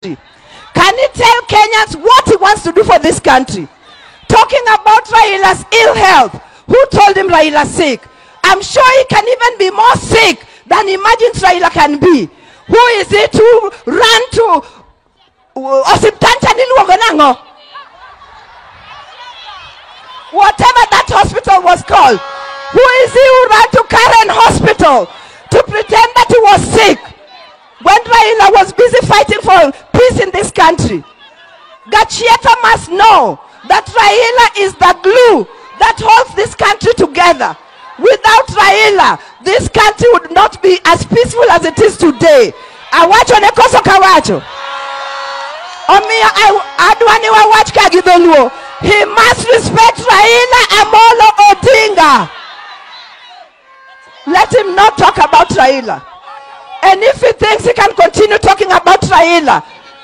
Can he tell Kenyans what he wants to do for this country? Talking about Raila's ill health. Who told him Raila's sick? I'm sure he can even be more sick than he imagines Raila can be. Who is it who ran to Osiptancha niluongo nang'o? Whatever that hospital was called. Who is he who ran to Karen Hospital to pretend that he was sick when Raila was busy fighting for peace in this country? Gachietha must know that Raila is the glue that holds this country together. Without Raila, this country would not be as peaceful as it is today. Awacho ne koso kawacho. Omiyo adwa ni wawach ka gi dholuo. He must respect Raila Amolo Odinga. Let him not talk about Raila. And if he thinks he can continue talking about Raila,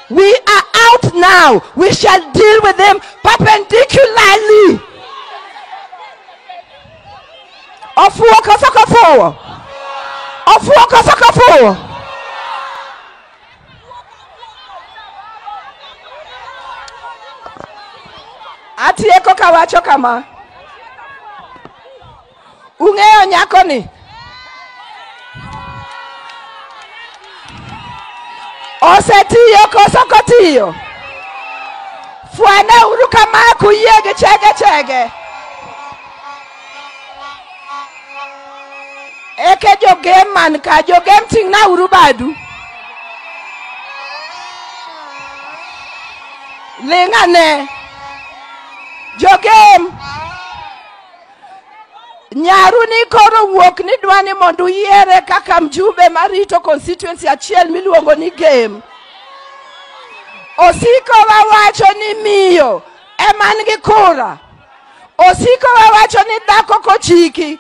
we are out now. We shall deal with him perpendicularly. Ofuo koso kofuo. Ofuo koso kofuo. Atieko kawacho kama. Ung'eyo nyako ni. Osetiyo koso kotiyo. Fwana uru kama kuyie gi chege chege. Eke jogem man ka jogem ting'na uru badu. Ling'ane. Jogem. Nyaru ni koro wuok ni dwani mondo uyiere kaka mjumbe marito constituency achiel miluongo ni Gem. Osiko wawacho ni miyo ema nigi kura. Osiko wawacho ni dhako kochiki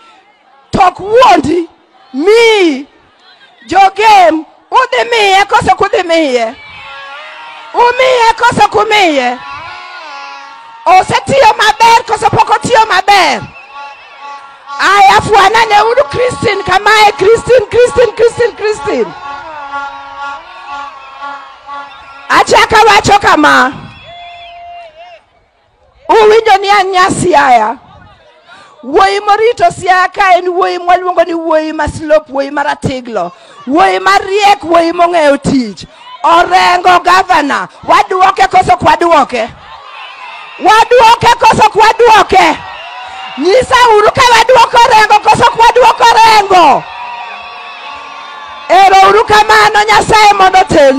tok wuondi mi. Jogem udhi miye koso kudhi miye? Umiye koso kumiye? Osetiyo maber koso pok otiyo maber? Aya fwana ne uru Christine kamae. Christine, Christine, Christine, Christine. Achaka wacho kama. Uwinjo ni an nya Siaya. Wuoyi morito Siaya ka en wuoyi mwaluongo ni wuoyi maslop, wuoyi maratiglo, wuoyi mariek, wuoyi mong'eyo tich. Orengo governor, waduoke koso ok waduoke? Waduoke koso ok waduoke? Nyisa uru ka waduoko Orengo koso ok waduoko Orengo? Ero uru kamano, Nyasaye mondo otel.